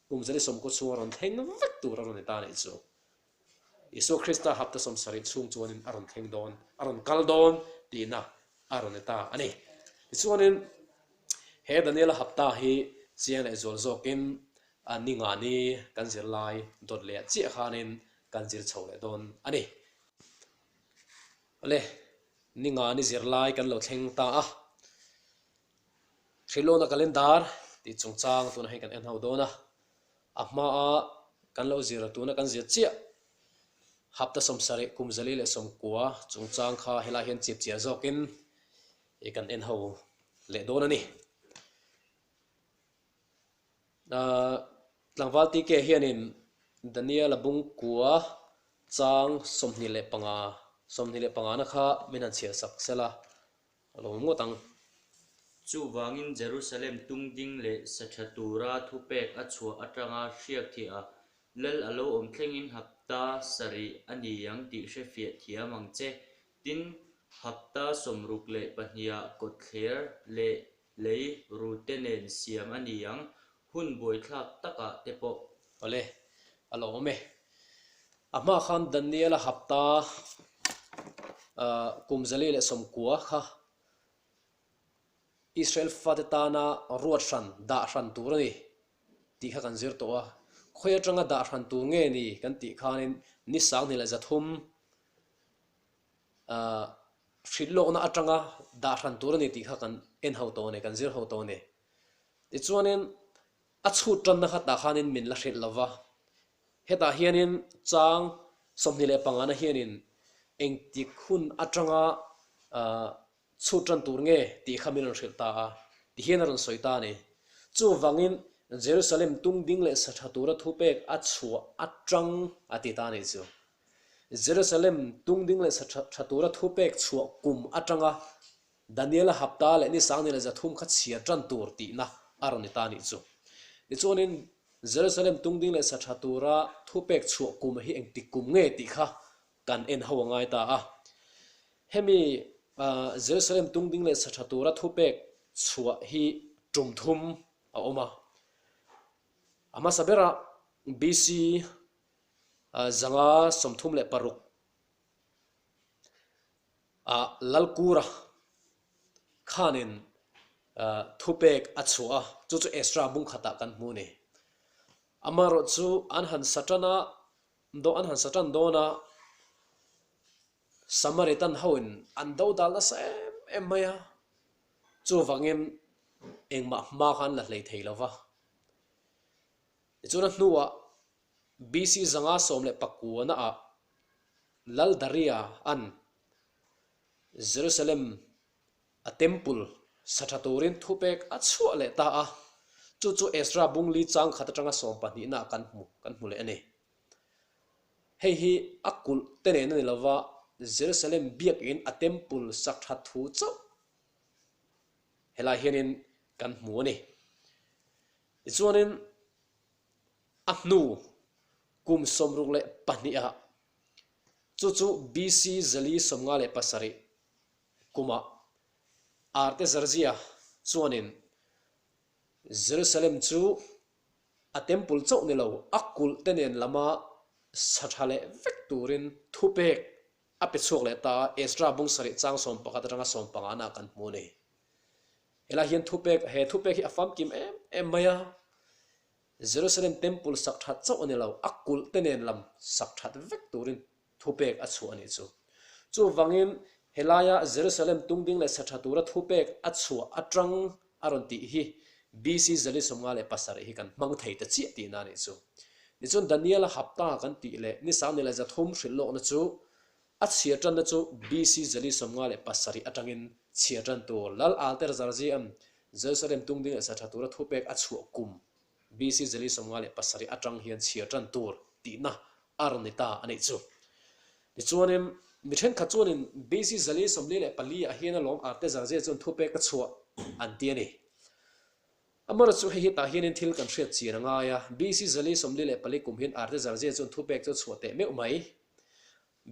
S1: kum 49 chhung a rawn thleng vek tur a rawn ni ta a nih chu. Isua Krista hapta 70 chhung chuanin a rawn thleng dawn, a rawn kal dawn tihna a rawn ni ta a ni. Tichuanin he Daniela hapta hi chiang leh zual zawkin ni nga ni kan zirlai dawt leh chiah khanin kan zir chho leh dawn a ni. Awle, ni nga ni zirlai kan lo thleng ta a. Hrilhlawna calendar tih chungchang tunah hian kan en ho dawn a. A hmaa kan lo zir tuna kan zir chiah hapta 70 kum 490 chungchang kha helai hian chip chiah zawkin i kan en ho leh dawn a ni. Tlangval TK hianin Daniel-a bung kua chang 25, 25 na kha min han chhiar sak sela a lo ngawt ang.
S2: Chuvangin Jerusalem tungding leh sa tha tura thupek a chhuah atanga hriak thih a, Lal a lo awm thlengin hapta sarih a ni ang tih hre fiah thiam ang che. Tin, hapta 62-ah kawtthler leh lei rute nen siam a ni ang, hun buaithlak takah te pawh.
S1: Awle, a lo awm e. A hma khan Daniel-a hapta kum 490 kha Israel fate tana ruat hran, dah hran tur a ni tih kha kan zir tawh a. Khawi atanga dah hran tur nge ni kan tih khanin ni 2300 hrilhlawkna atanga dah hran tur a ni tih kha kan en ho tawh a ni, kan zir ho tawh a ni. Tichuanin a chhut tanna kha tah khanin min la hrilh lo va. Hetah hianin chang 25 na hianin engtik hun atanga chhut tan tur nge tih kha min rawn hrilh ta a, tihian a rawn sawi ta a ni. Chuvangin Jerusalem tung ding leh sa tha tura thupek a chhuah atang a ti ta a nih chu. Jerusalem tung ding leh sa tha tura thupek chhuah kum atanga Daniela hapta leh ni sang ni leh 300 kha chhiar tan tur tihna a rawn ni ta a nih chu. Tichuanin Jerusalem tung ding leh sa tha tura thupek chhuah kum hi engtik kum nge tih kha kan en ho a ngai ta a. Hemi Jerusalem tung ding leh sa tha tura thupek chhuah hi tum thum a awm a. A hmasa berah BC 536 ah Lalkura khanin thupek a chhuah a, chu chu Ezra bung khatah kan hmu a ni. Amaherawhchu an han sa tan a, Dawh an han sa tan dawn a, Samaritan hoin an do dal nasa em em mai a, chuvangin engmah hma kha an la hlei thei lo va. Tichuan a hnuah BC 519 ah Lal Daria an Jerusalem a temple sa tha turin thupek a chhuah leh ta a, chu chu Ezra bungli chang khat atanga sawm pahnihna kan hmu kan hmu leh a ni. Hei hi a kulh te nen a ni lova, Jerusalem biakin a temple sak that thu chauh helai hianin kan hmu a ni. Tichuanin a hnu kum 62 ah chu chu BC 457 Kumah Artezarzia chuanin Jerusalem chu a temple chauh ni lo, a kulh te nen lama sa tha leh vek turin thupek a pe chhuak leh ta a, Ezra bung sarih chang 11 atanga 15 na kan hmu a ni. Helai hian thupek, he thupek hi a famkim em em mai a, Jerusalem temple sak that chauh a ni lo, a kulh te nen lam sak that vek turin thupek a chhuah a nih chu. Chuvangin, helaia Jerusalem tungding leh sa tha tura thupek a chhuah atang a rawn tih hi BC 457 hi kan hmang thei ta chiah tihna a nih chu. Tichuan, Daniela hapta kan tih leh ni sang ni leh 300 hrilh lawkna chu a chhiar tanna chu BC 457 atangin chhiar tan tur Lal Alter Zarzian Jerusalem tungding leh sa tha tura thupek a chhuah kum BC 457 atang hian chhiar tan tur tihna a rawn ni ta a nih chu. Tichuanin, mi thenkhat chuanin BC 444 ah hian alawm Artezarze chuan thupek a chhuah an ti a ni. Amaherawhchu chu hei hi tah hianin thil kan hriat chian a ngai a, BC 444 kum hian Artezarze chuan thupek chu a chhuah teh meuh mai.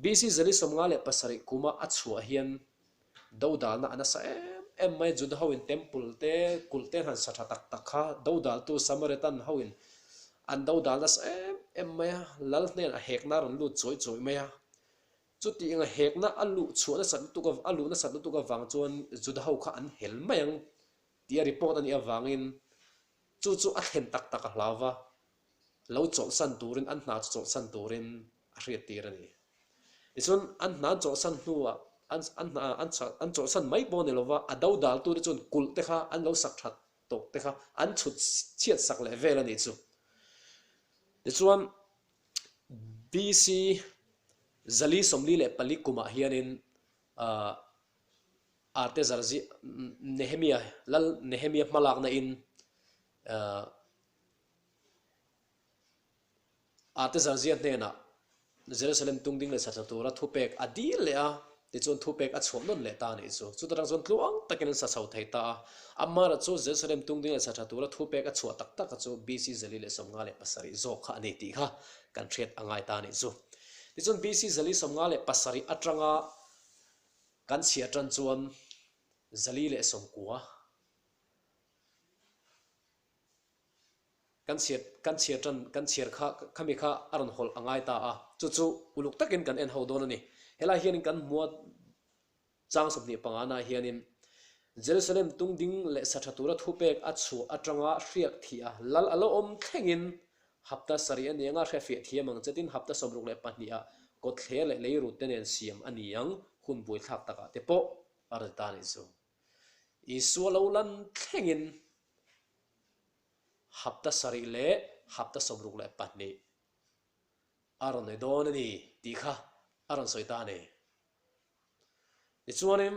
S1: BC 457 kuma a chhuah hian dodalna a nasa em em mai, Juda hoin temple te, kulh te han sa tha tak tak kha dodaltu Samaritan hoin an dodal nasa em em mai a, lal hnen a hekna a rawn lut chawi chawi mai a. Chutiang a hekna a luh chhuah nasat lutuk a luh nasat lutuk avang chuan Juda ho kha an hel mai ang tia report a nih avangin chu chu a thlen tak tak a hlau va, lo chawlhsan turin an hna chu chawlhsan turin a hriat tir a ni. Tichuan an hna an chawlhsan hnuah an an hna an an chawlhsan mai pawh a ni lova, a dodaltute chuan kulh te kha an lo sak that tawh te kha an chhut chhiat sak leh vel a nih chu. Tichuan BC 444 kumah hianin ah Artezarzi Nehemia Lal Nehemia hmalakna in ah Artezarzia hnenah Jerusalem tungding leh satla tura thupek a dil leh a, tichuan thupek a chhuah nawn leh ta a nih chu. Chuta tang chuan tluang takin an sa chho thei ta a. Amara chu Jerusalem tungding leh satla tura thupek a chhuah tak tak a chu BC 457 zawk kha a ni tih kha kan hriat a ngai ta a nih chu. Tichuan BC 457 atanga kan chhiah tan chuan 490 Kan chhiar kan chhiar tan kan chhiar kha khami kha a rawn hawlh a ngai ta a, chu chu uluk takin kan en ho dawn a ni. Helai hianin kan hmua chang 25 na hianin Jerusalem tung ding leh sa tha tura thupek a chhuah atanga hriak thih a, lal a lo awm thlengin hapta sarih a ni anga hria fiah thiam ang che tin hapta 62 ah kawtthler leh leirut te nen siam a ni ang hun buaithlak takah te pawh a rawn ta a nih chu. Isua lo lan thlengin Hapta sarih leh hapta 62. A rawn nei dawn a ni tih kha a rawn sawi ta a ni. Tichuanin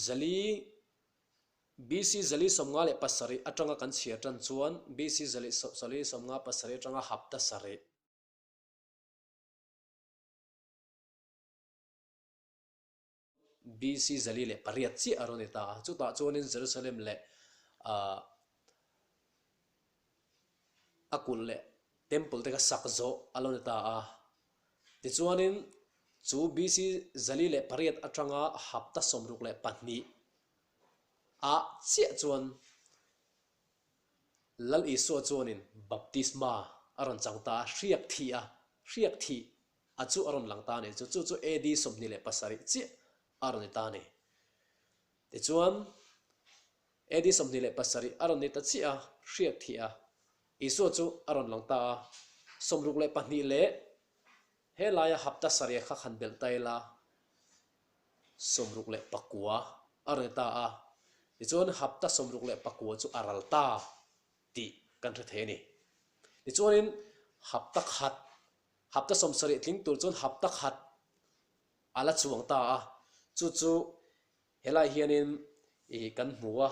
S1: Zali BC 457 atanga kan chhiar tan chuan BC 457 atanga hapta sarih. BC 408 chiah a rawn ni ta a, chutah chuanin Jerusalem leh a kulh leh temple te kha sak zawh a lo ni ta a. Tichuanin chu BC 408 atanga hapta 62 ah chiah chuan Lal Isua chuanin baptisma a rawn chang ta a, hriak thih a, hriak thih a chu a rawn lang ta a ni. Chu chu chu AD 27 chiah a rawn ni ta a ni. Tichuan, AD 27 a rawn ni ta chiah a, hriak thih a, Isua chu a rawn lang ta a. 62 leh helaia hapta sarih kha han belh ta ila, 69 a rawn ni ta a. Tichuan, hapta 69 chu a ral ta tih kan hre thei a ni. Tichuanin, hapta khat Hapta 70 tling tur chuan hapta khat a la chuang ta a, chu chu helai hianin ih kan hmu a,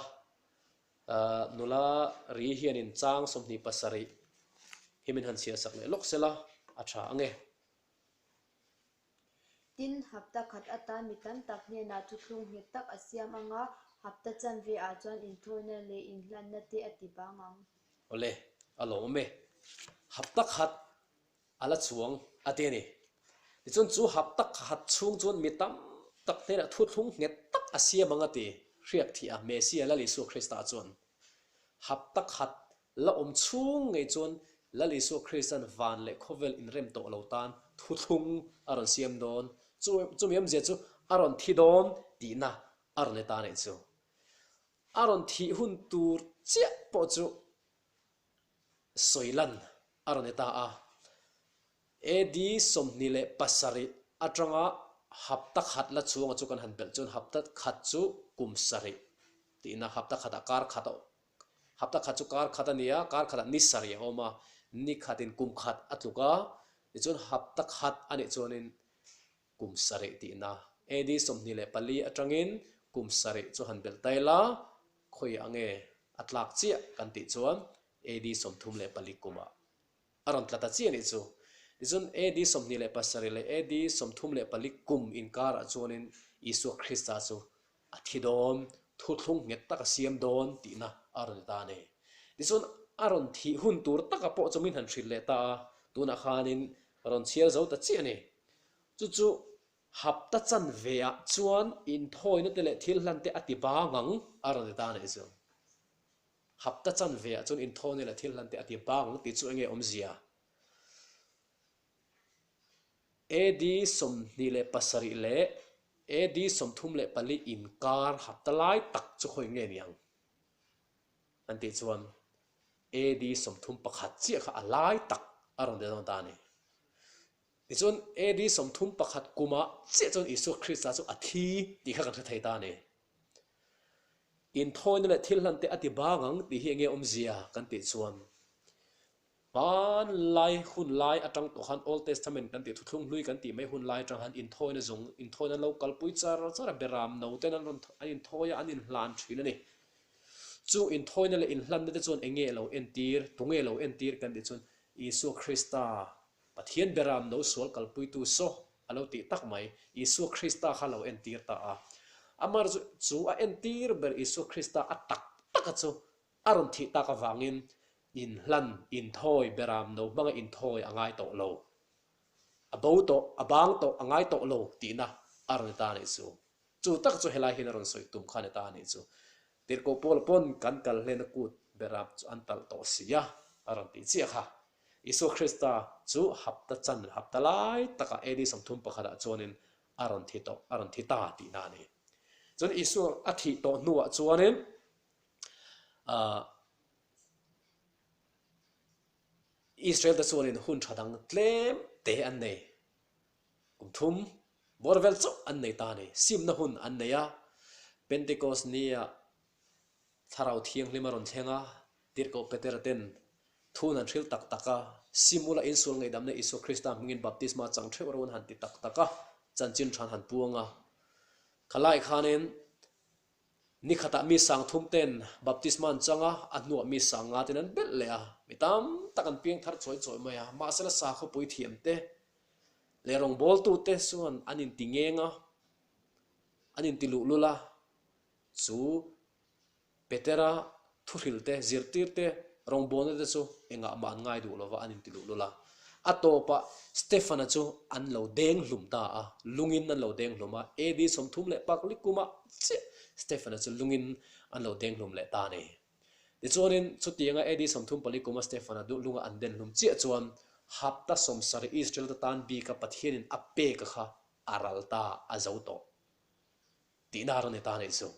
S1: nula ri hianin chang 27 hi min han chhiar sak leh lawk sela a tha ang e.
S3: Tin, hapta khat atan mi tam tak hnenah thuthlung nghet tak a siam ang a, hapta chanve ah chuan inthawina leh inhlanna te a ti bang ang.
S1: Awle, a lawm e. Hapta khat a la chuang a ti a ni. Tichuan chu hapta khat chhung chuan mi tam tak hnenah thuthlung nghet tak a siam ang a ti hriak thih a, Messia Lal Isua Krista chuan hapta khat la awm chhung ngei chuan Lal Isua Krista'n van leh khawvel inrem tawh lo tan thuthlung a rawn siam dawn, chumi awmzia chu a rawn thi dawn tihna a rawn ni ta a nih chu. A rawn thih hun tur chiah pawh chu sawi lan a rawn ni ta a. AD 27 atanga hapta khat la chhunga chu kan han belh chuan hapta khat chu kum sarih tihna hapta khatah kar khat a hapta khat chu kar khat a ni a, kar khatah ni sarih a awm a, ni khatin kum khat a tluk a, tichuan hapta khat a nih chuanin kum sarih tihna AD 24 atangin kum sarih chu han belh ta ila, khawi ang nge a tlak chiah kan tih chuan AD 34 kumah a rawn tla ta chiah anih chu. Tichuan AD 27 leh AD 34 kum inkarah chuanin Isua Krista chu a thi dawn, thuthlung nghet tak a siam dawn tihna a rawn ni ta a ni. Tichuan a rawn thih hun tur taka pawh chu min han hrilh leh ta a, tunah khanin rawn chhiar zo ta chiah a ni. Chu chu hapta chanve ah chuan inthawina te leh thil hlan te a ti bang ang a rawn ti ta a nih chu. Hapta chanve ah chuan inthawina leh thil hlan te a ti bang ang tih chu enge awmzia? AD 27 leh AD 34 inkar hapta lai tak chu khawi nge ni ang? An tih chuan AD 31 chiah kha a lai tak a rawn ti dawn ta a ni. Tichuan, AD 31 kumah chiah chuan Isua Krista chu a thi tih kha kan hre thei ta a ni. Inthawina leh thil hlan te a ti bang ang tih hi enge awmzia kan tih chuan, hmanlai hun lai atang tawh khan Old Testament kan tih thuthlung hlui kan tih mai hun lai atang khan inthawina zawng inthawina an lo kalpui char char a, beram no ten an rawn an inthawi a, an inhlan thin a ni. Chu inthawina leh inhlanna te chuan enge lo entir, tunge lo entir kan tih chuan Isua Krista Pathian beram no sual kalpuitu saw a lo tih tak mai, Isua Krista kha lo entir ta a. Amar chu chu a entir ber Isua Krista a tak taka chu a rawn thih tak avangin inhlan, inthawi, beram no hmanga inthawi a ngai tawh lo. A bo tawh, a bang tawh, a ngai tawh lo tihna a rawn ni ta a nih chu. Chu tak chu helai hian a rawn sawi tum kha a ni ta a nih chu. Tirhkoh Paula pawn kan kal hlena kut beram chu an talh tawh si a, a rawn tih chiah kha. Isua Krista chu hapta chan, hapta lai takah AD 31 ah chuanin a rawn thi tawh, a rawn thi ta tihna a ni. Chuan Isua a thih tawh hnuah chuanin ah Israel te chuanin hun tha dang tlem te an nei. Kum thum bawr vel chauh an nei ta a ni. Simna hun an nei a, Pentecost nia Thlarau Thianghlim a rawn thleng a, Tirhkoh Petera ten thun an hril tak tak a. Simula insual ngaihdamna Isua Krista hmingin baptisma chang theuh ro an han ti tak tak a, chanchin than han puang a. Khalai khanin ni khatah mi sangthum ten baptisma an chang a, a hnuah mi sanga ten an belh leh a. Mi tam tak an piang thar chawi chawi mai a, mahsela sakhawpui thiam te leh rawngbawltute chuan an inti ngeng a, an inti luhlul a, chu Petera thuhril te, zirtir te, rawngbawlna te chu engah mah an ngai duh lova an inti luhlul a. A tawpah Stefana chu an lo deng hlum ta a, lungin an lo deng hlum a, AD 34 kumah chiah Stefana chu lungin an lo deng hlum leh ta a ni. Tichuanin chutianga AD 34 kuma Stefana duh lunga an den hlum chiah chuan hapta 70 Israel te tan bika Pathianin a pek a kha a ral ta a zo tawh. Tihna a rawn ni ta a nih chu.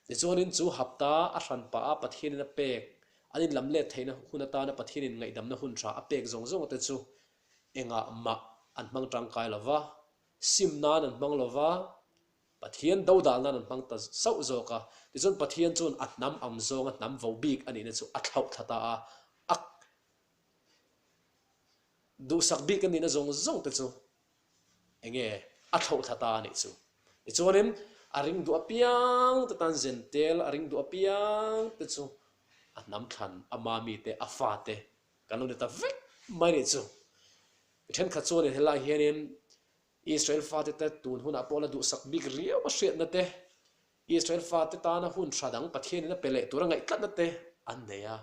S1: Tichuanin chu hapta a hran pah a Pathianin a pek, an inlam let theihna hun atana Pathianin ngaihdamna hun tha a pek zawng zawng te chu engah mah an hmang tangkai lo va, sim nan an hmang lo va, Pathian dodal nan an hmang ta sauh zawk a. Tichuan Pathian chuan a hnam ang zawnga hnam vo bik a nihna chu a thlauh thla ta a, a duhsak bik a nihna zawng zawng te chu Enge a thlauh thla ta a nih chu. Tichuanin a ring duh apiang te tan zentel a ring duh apiang te chu a hnam thlan a mami te a fa te kan lo ni ta vek mai nih chu. Mi thenkhat chuanin helai hianin Israel fate te tun hunah pawh la duhsak bik riau a hriatna te, Israel fate tana hun tha dang Pathianin a pe leh tura ngaihtlatna te an nei a.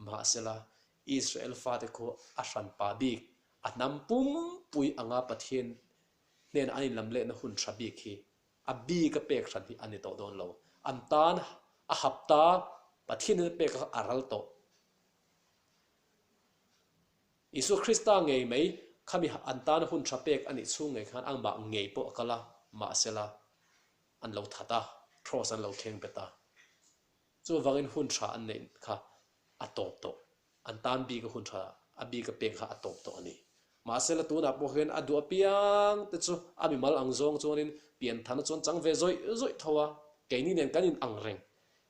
S1: Mahsela, Israel fate khu a hranpa bik, a hnam pumpui anga Pathian hnena an inlamlehna hun tha bik hi a bik a pek hran hi a ni tawh dawn lo. An tan a hapta Pathianin a pek kha a ral tawh. Isua Krista ngei mai khami an tana hun tha pek a nih chhung ngei khan amah ngei pawh a kal a, mahsela an lo that a, cross an lo thleng bet a. Chuvangin hun tha an neih kha a tawp tawh. An tan bik a hun tha a bik a pek kha a tawp tawh a ni. Mahsela tunah pawh hian a duh apiang te chu a mimal ang zawng chuanin pianthana chuan chang ve zawih zawih tho a, keini nen kan in ang reng.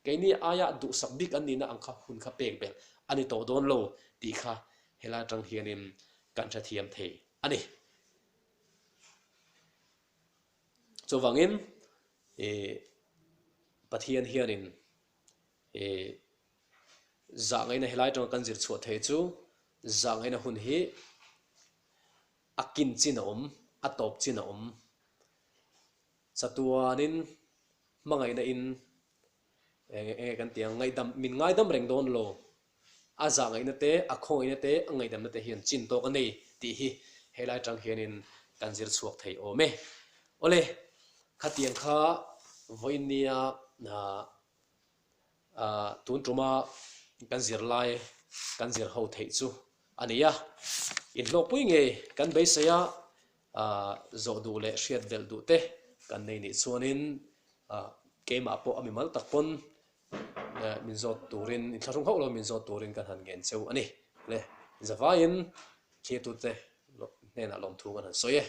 S1: Keini aia duhsak bik an nihna ang kha hun kha pek belh a ni tawh dawn lo tih kha helai atang hianin kan hrethiam thei a ni. Chuvangin ih Pathian hianin ih zah ngaihna helai atanga kan zir chhuah thei chu zah ngaihna hun hi a kin chin a awm, a tawp chin a awm. Chatuanin hmangaihna in eng enge kan tih ang ngaihdam min ngaidam reng dawn lo. A zah ngaihna te, a khawngaihna te, a ngaihdamna te hian chin tawk a nei tih hi helai atang hianin kan zir chhuak thei awm e. Awle, khatiang kha vawiin nia tun tuma kan zir lai kan zir ho theih chu a ni a. Inhlawkpui ngei kan beisei a, zawh duh leh hriat belh duh te kan nei nih chuanin keimah pawh a mimal tak pawn Min zawt turin, inthlahrung hauh lo min zawt turin kan han ngen cheu a ni. Le, zavaiin thlirtute hnenah lawmthu kan han sawi e.